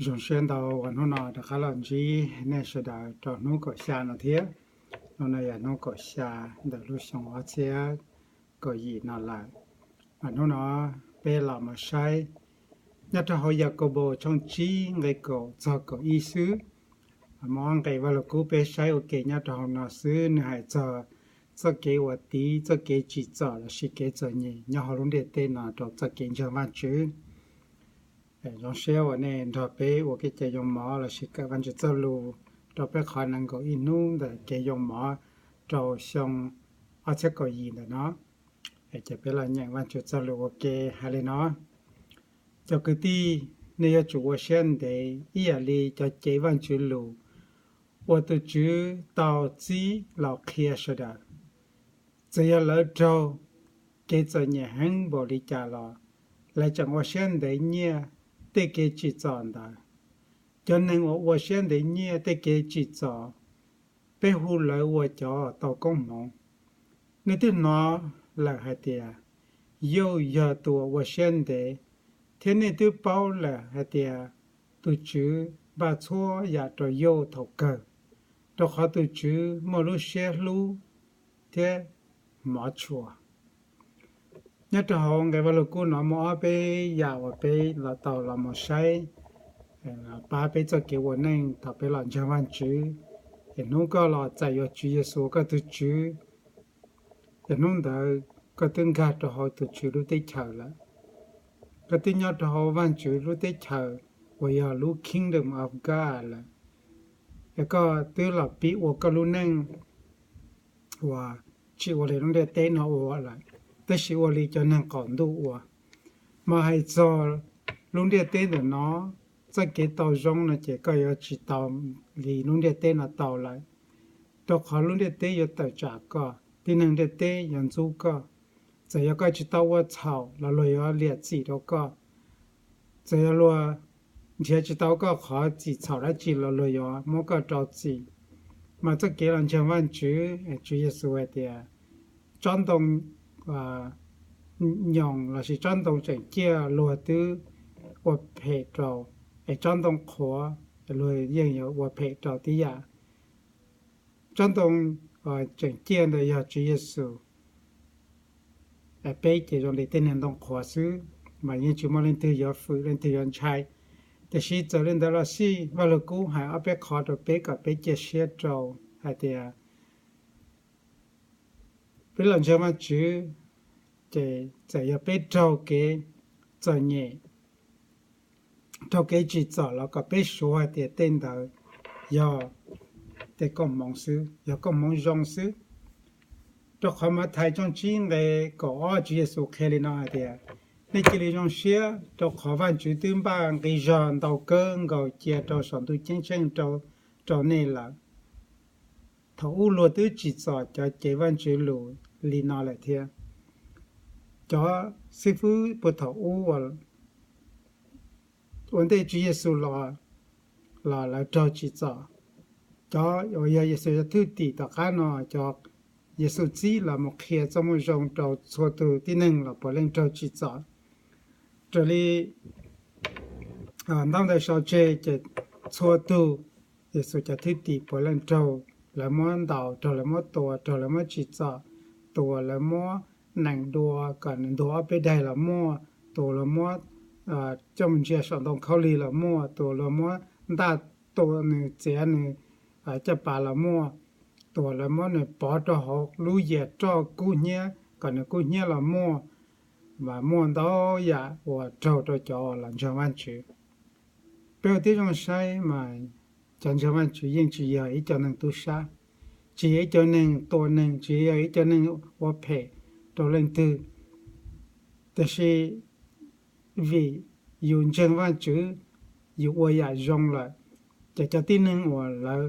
Zoo siab ntau uas hnub no rov qab los ntsib nej sawv daws rau hnub kaum xya no thiab. Hnub no yog hnub kaum xya ntawm lub xyoo ob txhiab kaum yim no lawm. Mas hnub no peb los mus saib nyob rau hauv Yakaunpaus tshooj tsib nqe kaum txog kaum ib xwb. Muab nqe Vaj Lug Kub peb saib ua ke nyob rau hauv no xwb, nws hais txog txoj kev uas tiv txoj kev tsim txom lossis kev txom nyem nyob hauv lub ntiaj teb no rau txoj kev ntseeg Vajtswv. Zoo siab uas nej nrog peb ua kev cai yoo mov lossis kawm Vajtswv txoj lus rau peb qhov nees nkaum ib hnub ntawm kev yoo mov rau xyoo ob txhiab kaum yim ntawm no. Ces peb los nyeem Vajtswv txoj lus ua ke hais li no: Cov kwv tij, nej yuav tsum ua siab ntev ib yam li cov cev Vajtswv lus uas tus Tswv tau txib los qhia sawv daws. Txawm yog lawv raug kev txom nyem heev npaum li cas los lawv tseem ua siab ntev nyiaj tej kev tsim txom ntawd. Cov neeg uas ua siab ntev nyiaj tej kev tsim txom, peb hu lawv ua cov tau koob hmoov. Nej twb hnov lawm hais tias, Yauj yog tus uas ua siab ntev, thiab nej twb paub lawm hais tias tus Tswv npaj txhua yam rau Yauj thaum kawg, rau qhov tus Tswv muaj lub siab hlub thiab hmov tshua. Nyob rau hauv nqe Vaj Lug Kub no muaj ob peb yam uas peb los tau los mus saib, pab peb txoj kev ua neej thaum peb los ntseeg Vajtswv. Es hnub koj los txais yuav Tswv Yexus ua koj tus Tswv, es hnub ntawd koj twb nkag rau hauv tus Tswv lub teb chaws lawm. Koj twb nyob rau hauv Vajtswv lub teb chaws uas yog lub Kingdom of God lawm. Es koj twb los pib ua koj lub neej uas tsis ua li lub ntiaj teb no ua lawm, tab sis ua li cov neeg qaum ntuj ua. Mas hais txog lub ntiaj teb ntawm no, txoj kev tau zoo no ces koj yuav tsis tau li lub ntiaj teb no tau lawm, rau qhov lub ntiaj teb yuav tawm tsam koj, tib neeg ntiaj teb yuav ntxub koj. Txawm yog koj tsis tau ua txhaum los luag yuav liam txim rau koj. Txawm yog luag nrhiav tsis tau koj qhov txim txhaum dab tsi los luag yuav muab koj rau txim. Mas txoj kev los ntseeg Vajtswv, Tswv Yexus hais tias, tsob ntoo nyoos lossis tsob ntoo tseem ciaj luag twb ua phem rau, es tsob ntoo qhuav luag yeej yuav ua phem rau tib yam. Tsob ntoo tseem ciaj ntawd yog Tswv Yexus. Peb ces zoo li tej niag ntoo qhuav xwb, mas yeej tsis muaj leej twg yuav fwm leej twg yuav ntshai. Tiam sis txawm li ntawd los xij, Vaj Lug Kub hais ob peb qho rau peb kom peb cia siab rau hais tias peb los ntseeg Vajtswv, ces txawm yog peb raug kev txom nyem, raug kev tsim txom los kom peb suav hais tias tej ntawd yog tej koob hmoov xwb, yog koob hmoov zoo xwb. Rau qhov Mathais tshooj tsib nqe kaum ob Tswv Yexus qhia li no hais tias, nej cia li zoo siab rau qhov Vajtswv twb npaj nqi zog ntau kawg nkaus cia rau saum ntuj ceeb tsheej rau nej lawm. Thaum ub luag twb tsim txom cov cev Vajtswv lus li no lawm thiab. Cov xib fwb puag thaum ub ua ntej Tswv Yexus los, los lawv raug tsim txom. Cov uas yog Yexus cov thwj tim tom qab no, cov Yexus txib los mus qhia txoj moo zoo rau txhua tus tib neeg los puav leej raug tsim txom. Raws li ntaub ntawv sau tseg ces txhua tug Yexus cov thwj tim puav leej raug, lawv muab ntaus, raug lawv muab tua, raug lawv muab tsim txom, tus uas lawv muab nees dua kom nws ntuag ob peb daig los muaj, tus uas lawv muab coj mus ntsia saum ntoo khaub lig los muaj, tus uas lawv muab ntaj tua nws, txiav nws caj pas los muaj, tus uas lawv muab nws pov rau hauv lub yias roj kub hnyiab kom nws kub hnyiab los muaj, mas muaj ntau yam uas raug rau cov uas los ntseeg Vajtswv. Peb ua tib zoo saib mas cov ntseeg Vajtswv yeej tsis yog ib co neeg tub sab, tsis yog ib co neeg tua neeg, tsis yog ib co neeg ua phem rau leej twg. Tiam sis vim yus ntseeg Vajtswv, yus ua yam zoo lawm, ces cov tib neeg uas lawv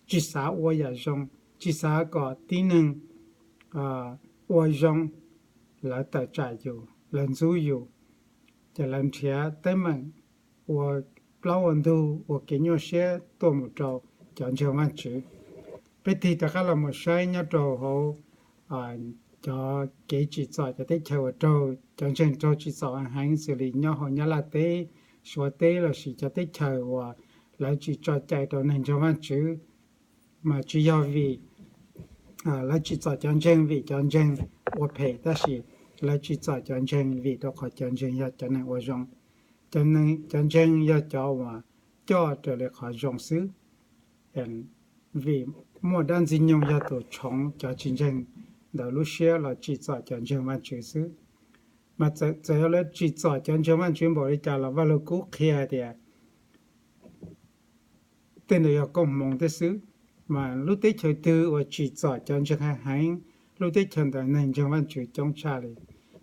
tsis xav ua yam zoo, tsis xav kom tib neeg ua zoo, lawv tawm tsam yus, lawv ntxub yus, ces lawv nrhiav teeb meem ua plaub ua ntug, ua kev nyuaj siab tuaj mus rau cov ntseeg Vajtswv. Peb tig rov qab los mus saib nyob rau hauv cov kev tsim txom cov teb chaws uas raug cov ntseeg raug tsim txom heev xws li nyob hauv Nyab Laj teb, Suav teb lossis cov teb chaws uas lawv tsis tso cai rau neeg ntseeg Vajtswv, mas tsis yog vim lawv tsis txom cov ntseeg vim cov ntseeg ua phem, tab sis lawv tsis txom cov ntseeg vim rau qhov cov ntseeg yog cov neeg ua zoo. Cov ntseeg yog cov uas coj raws li qhov zoo xwb, vim muaj dab Ntxwg Nyoog yog tus tshoov cov tsis ntseeg ntawd lub siab los tsim txom cov ntseeg Vajtswv xwb. Mas txawm yog lawv tsim txom cov ntseeg Vajtswv npaum li cas los Vaj Lug Kub qhia tias tej ntawd yog koob hmoov thiab xwb. Mas lub teb chaws twg uas tsim txom cov ntseeg heev heev, lub teb chaws ntawd neeg ntseeg Vajtswv coob tshaj li.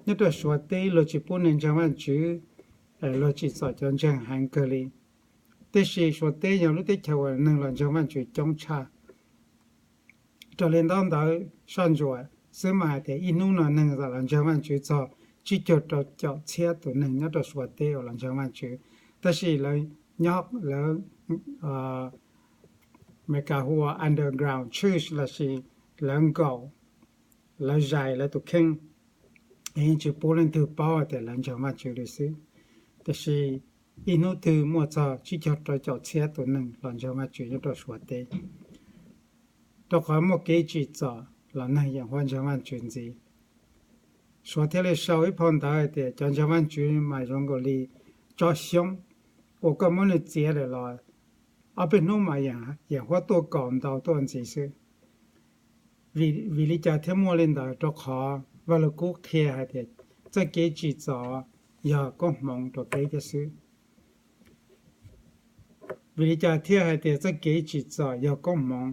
Nyob rau Suav teb luag tsis pub neeg ntseeg Vajtswv, luag tsim txom cov ntseeg heev kawg li. Tiam sis Suav teb yog lub teb chaws uas neeg los ntseeg Vajtswv coob tshaj. Raws li ntaub ntawv soj ntsuam xwb mas hais tias ib hnub no neeg los ntseeg Vajtswv txog tsib caug rau caum txhiab tus neeg nyob rau Suav teb uas los ntseeg Vajtswv. Tab sis lawv nyob lawv Amelikas hu ua underground church lossis lawv nkaum, lawv zais lawv tus kheej, yeej tsis pub leej twg paub tias lawv ntseeg Vajtswv li xwb. Tiam sis ib hnub twg muaj txog tsib caug rau caum txhiab tus neeg los ntseeg Vajtswv nyob rau Suav teb. Rau qhov muaj kev tsim txom los neeg yeem ua ntseeg Vajtswv ntxiv. Suav thiaj li sau ib phau ntawv hais tias cov ntseeg Vajtswv mas zoo nkaus li tsob xyoob uas koj muab nws txiav lawm los ob peb hnub mas yeem huab tuaj kaus ntau tuaj ntxiv xwb. Vim li cas thiaj muaj li ntawd? Rau qhov Vaj Lug Kub qhia hais tias txoj kev tsim txom yog koob hmoov rau peb thiab xwb. Vim li cas thiaj hais tias txoj kev tsim txom yog koob hmoov?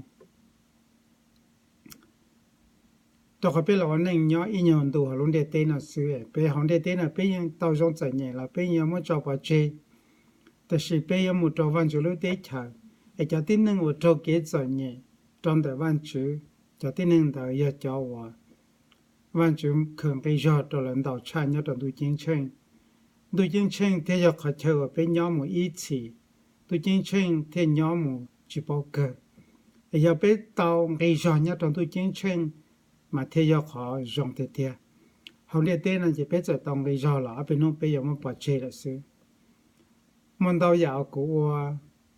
Rau qhov peb los ua neej nyob ib nyuag ntu hauv lub ntiaj teb no xwb, peb hauv ntiaj teb no peb yeej tau zoo txom nyem los peb yeej yuav muab tso pov tseg. Tiam sis peb yuav mus rau Vajtswv lub teb chaws, es cov tib neeg uas raug kev txom nyem rau ntawm Vajtswv, cov tib neeg ntawd yog cov uas Vajtswv khaws nqi zog rau lawv ntau tshaj nyob rau ntuj ceeb tsheej. Ntuj ceeb tsheej thiaj yog qhov chaw uas peb nyob mus ib txhis, ntuj ceeb tsheej thiaj nyob mus tsis paub kawg. Es yog peb tau nqi zog nyob rau ntuj ceeb tsheej mas thiaj yog qhov zoo tiag tiag. Hauv ntiaj teb no ces peb txawm tau nqi zog los ob peb hnub peb yuav muab pov tseg lawm xwb. Muaj ntau yam uas kuv ua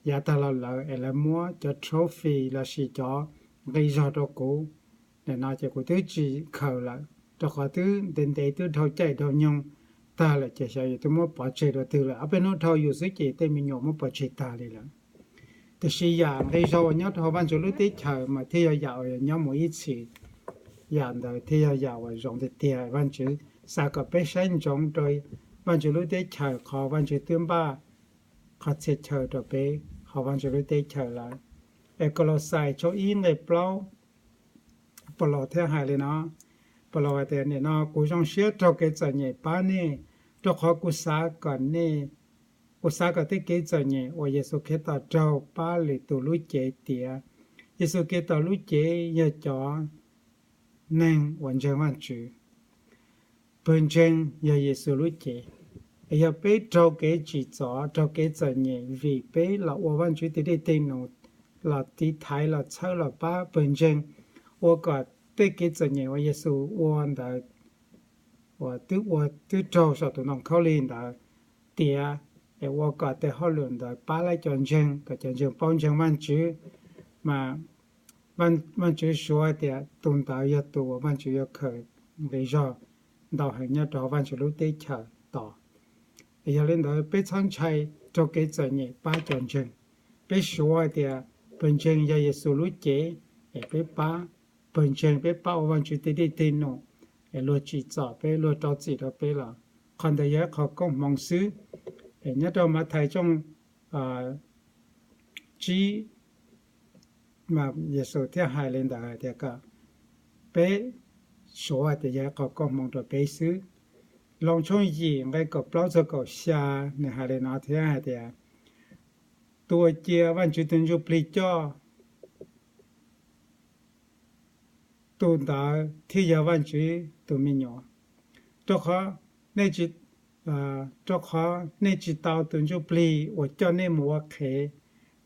yav tag los lawm es lawv muab cov trophy lossis cov nqi zog rau kuv, nim no ces kuv twb tsis khaws lawm, rau qhov twb ntev ntev twb dhau caij dhau nyoog tag lawm ces xyov yus twb muab pov tseg rau twg lawm. Ob peb hnub dhau yus xwb ces tej me nyuam muab pov tseg tag li lawm. Tiam sis yam nqi zog uas nyob rau hauv Vajtswv lub teb chaws mas thiaj yog yam uas nyob mus ib txhis. Yam ntawd thiaj yog yam uas zoo tiag tiag. Vajtswv xav kom peb saib ntsoov rau Vajtswv lub teb chaws, qhov Vajtswv twb npaj qhov txhia chaw rau peb hauv Vajtswv lub teb chaws lawm. Es Kaulauxais tshooj ib nqe plaub, Paulus thiaj hais li no, Paulus hais tias, nim no kuv zoo siab raug kev txom nyem pab nej, rau qhov kuv xav kom nej, kuv xav kom tej kev txom nyem uas Yexus Khetos raug pab lwm tus lub cev tiav. Yexus Khetos lub cev yog cov neeg uas ntseeg Vajtswv. Pawg ntseeg yog Yexus lub cev. Es yog peb raug kev tsim txom, raug kev txom nyem vim peb los ua Vajtswv tes dej tes num, los tiv thaiv, los txhawb, los pab pawg ntseeg, ua kom tej kev txom nyem uas Yexus ua ntawd, uas twb ua twb raug saum tus ntoo khaub lig ntawd tiav, es ua kom tej hauj lwm ntawd pab lawv cov ntseeg, kom cov ntseeg paub ntseeg Vajtswv. Mas Vajtswv suav tias tus ntawd yog tus uas Vajtswv yuav khaws nqi zog ntau heev nyob rau Vajtswv lub teb chaws tos. Yog li ntawd peb txhob ntshai raug kev txom nyem pab cov ntseeg. Peb suav tias pawg ntseeg yog Yexus lub cev, es peb pab pawg ntseeg, peb pab ua Vajtswv tes dej tes num, es luag tsim txom peb, luag rau txim rau peb los qhov ntawd yog ib qho koob hmoov xwb. Nyob rau Mathais tshooj tsib, Yexus thiaj hais li ntawd hais tias kom peb suav tias yog ib qho koob hmoov rau peb xwb. Loos tshooj yim nqe kaum plaub txog kaum xya, nws hais li no thiab hais tias, tus uas cia Vajtswv tus Ntsuj Plig coj, tus ntawd thiaj yog Vajtswv tus me nyuam. Rau qhov, rau qhov nej tsis tau tus Ntsuj Plig uas coj nej mus ua qhev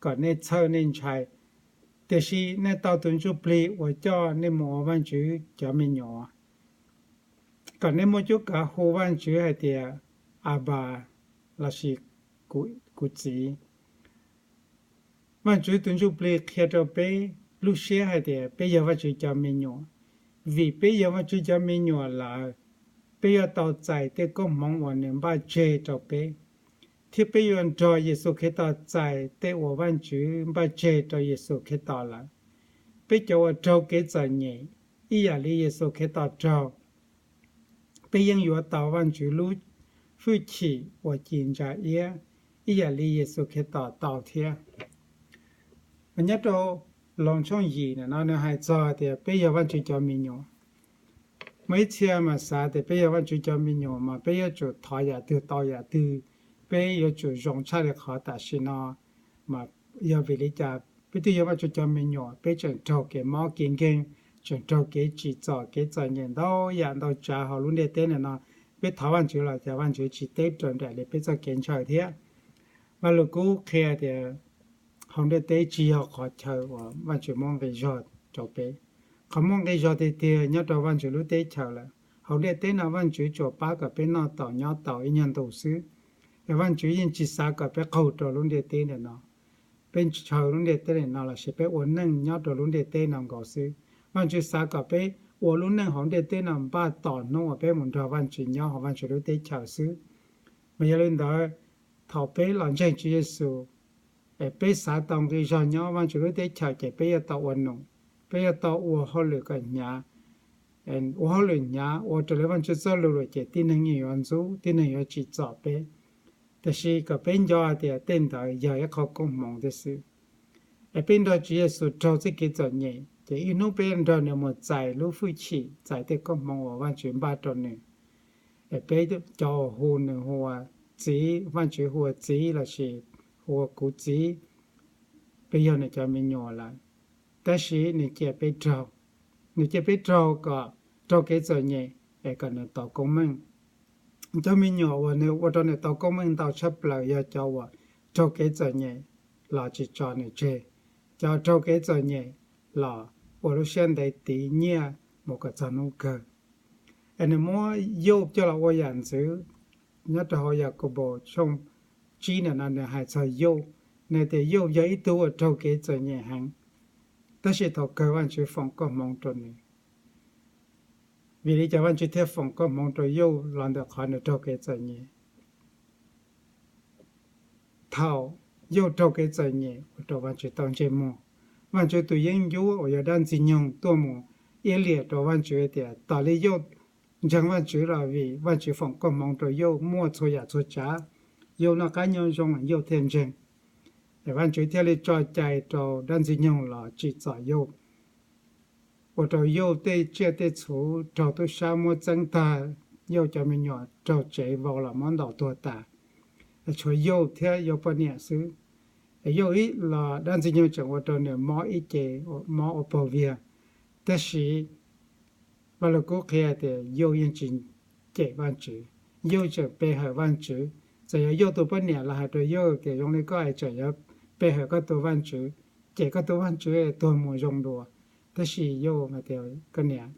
kom nej txhawj nej ntshai, tiam sis nej tau tus Ntsuj Plig uas coj nej mus ua Vajtswv cov me nyuam, kom nej muaj cuab kav hu Vajtswv hais tias, Abas, lossis kuv txiv. Vajtswv tus Ntsuj Plig qhia rau peb lub siab hais tias peb yog Vajtswv cov me nyuam. Vim peb yog Vajtswv cov me nyuam lawm, peb yuav tau txais tej koob hmoov uas nws npaj tseg rau peb, thiab peb yuav nrog Yexus Khetos txais tej uas Vajtswv npaj tseg rau Yexus Khetos lawm. Peb cov uas raug kev txom nyem ib yam li Yexus Khetos raug, peb yeej yuav tau Vajtswv lub hwj chim uas ci ntsa iab ib yam li Yexus Khetos tau thiab. Mas nyob rau Loos tshooj yim no nws hais txog tias peb yog Vajtswv cov me nyuam. Muaj ib txhia mas xav tias peb yog Vajtswv cov me nyuam mas peb yuav tsum thov yam twg tau yam twg, peb yuav tsum zoo tshaj li qhov tam sim no. Mas yog vim li cas peb twb yog Vajtswv cov me nyuam, peb tseem raug kev mob kev nkeeg, tseem raug kev tsim txom kev txom nyem ntau yam ntau tsav hauv lub ntiaj teb ntawm no, peb thov Vajtswv los cas Vajtswv tsis teb raws nraim li peb txoj kev ntshaw thiab. Vajluskub qhia tias hauv ntiaj teb tsis yog qhov chaw uas Vajtswv muaj nqi zog rau peb. Qhov muaj nqi zog tiag tiag nyob rau Vajtswv lub teb chaws lawm. Hauv ntiaj teb no Vajtswv tsuas pab kom peb noj tau nyob tau ib nyuag ntu xwb, es Vajtswv yeej tsis xav kom peb qaug rau lub ntiaj teb ntawm no. Peb ntshaw lub ntiaj teb ntawm no lossis peb ua neej nyob rau lub ntiaj teb no nkaus xwb. Vajtswv xav kom peb ua lub neej hauv ntiaj teb no npaj tos hnub uas peb mus nrog Vajtswv nyob hauv Vajtswv lub teb chaws xwb. Mas yog li ntawd, thaum peb los ntseeg Tswv Yexus, es peb xav tau nqi zog nyob Vajtswv lub teb chaws ces peb yuav tau ua num, peb yuav tau ua hauj lwm kom hnyav, ua hauj lwm hnyav ua raws li Vajtswv txoj lus lawm ces tib neeg yeej yuav ntxub, tib neeg yuav tsim txom peb. Tiam sis kom peb nco tias tej ntawd yog ib qho koob hmoov tiag xwb. Es peb nrog Tswv Yexus raug txoj kev txom nyem ces ib hnub peb nrog nws mus txais lub hwj chim, txais tej koob hmoov uas Vajtswv npaj rau nws. Es peb cov uas hu nws hu ua txiv, Vajtswv hu ua txiv lossis hu ua kuv txiv, peb yog nws cov me nyuam lawm. Tab sis nws cia peb raug, nws cia peb raug kom raug kev txom nyem es kom nws tau koob meej. Cov me nyuam uas nws ua rau nws tau koob meej ntau tshaj plaws yog cov uas raug kev txom nyem los tsis tso nws tseg, cov raug kev txom nyem los ua lub siab ntev tiv nyiaj mus kom txog hnub kawg. Es nws muab Yauj coj los ua yam ntxwv. Nyob rau hauv Yakaunpaus tshooj tsib ntawm no nws hais txog Yauj, nws tias Yauj yog ib tug uas raug kev txom nyem heev, tab sis thaum kawg Vajtswv foom koob hmoov rau nws. Vim li cas Vajtswv thiaj foom koob hmoov rau Yauj los ntawm qhov nws raug kev txom nyem? Thaum Yauj raug kev txom nyem ua rau Vajtswv tau ntsej muag. Vajtswv tus yeeb ncuab uas yog dab Ntxwg Nyoog tuaj mus iab liam rau Vajtswv tias tos li Yauj ntseeg Vajtswv los vim Vajtswv foom koob hmoov rau Yauj muaj txhua yam txhua tsav, Yauj noj qab nyob zoo, Yauj thiaj ntseeg. Es Vajtswv thiaj li tso cai rau dab Ntxwg Nyoog los tsim txom Yauj, ua rau Yauj tej tsiaj tej txhu raug tub sab muab txeeb tag, Yauj cov me nyuam raug tsev vau los muab ntaus tuag tas, tshuav Yauj thiab Yauj poj niam xwb. Yauj ib los dab Ntxwg Nyoog tseem ua rau nws mob ib ce, mob ua paug viag. Tab sis Vaj Lug Kub qhia tias Yauj yeej tsis cem Vajtswv, Yauj tseem pe hawm Vajtswv. Txawm yog Yauj tus poj niam los hais rau Yauj tias zoo li koj es tseem yuav pe hawm koj tus Vajtswv, cem koj tus Vajtswv tuag mus zoo dua. Tab sis Yauj hais tias koj niam,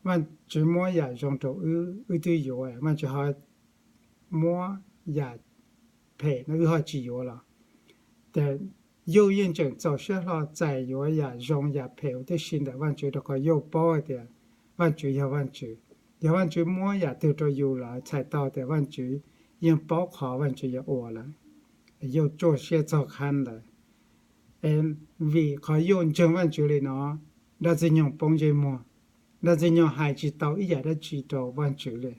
Vajtswv muab yam zoo rau wb, wb twb yuav, Vajtswv ho muab yam phem no wb ho tsis yuav los? Ces Yauj yeej tseem txaus siab hlo txais yuav yam zoo yam phem huv tib si ntawm Vajtswv rau qhov Yauj paub hais tias Vajtswv yog Vajtswv. Yog Vajtswv muab yam twg rau yus los txhais tau tias Vajtswv yeej paub qhov Vajtswv yuav ua lawm. Yauj tsuaj siab txog qhab ntawd. Vim qhov Yauj ntseeg Vajtswv li no, dab Ntxwg Nyoog poob ntsej muag. Dab Ntxwg Nyoog hais tsis tau ib yam dab tsi rau Vajtswv li.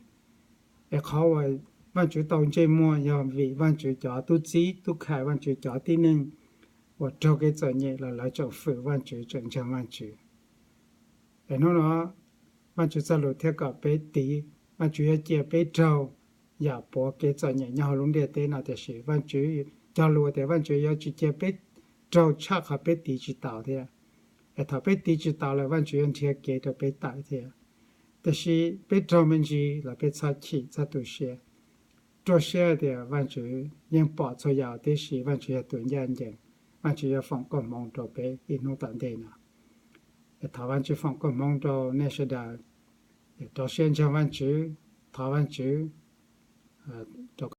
Es qhov uas Vajtswv tau ntsej muag yog vim Vajtswv cov tub txib tub khai, Vajtswv cov tib neeg uas raug kev txom nyem los lawv tseem fwm Vajtswv, tseem ntseeg Vajtswv. Es hnub no Vajtswv txoj lus thiaj kom peb tiv, Vajtswv yuav cia peb raug yam puav kev txom nyem nyob hauv lub ntiaj teb no, tiam sis Vajtswv cog lus tias Vajtswv yuav tsis cia peb raug tshaj qhov peb tiv tsis taus thiab. Es thaum peb tiv tsis taus lawm Vajtswv yuav nrhiav kev rau peb tawm thiab. Tiam sis peb raug me ntsis los peb txhob chim txhob tu siab. Ruaj siab tias Vajtswv yeej pom txhua yam tib si, Vajtswv yog tus ncaj ncees, Vajtswv yuav foom koob hmoov rau peb ib hnub tom ntej no. Thov Vajtswv foom koob hmoov rau nej sawv daws, rau siab ntseeg Vajtswv, thov Vajtswv rau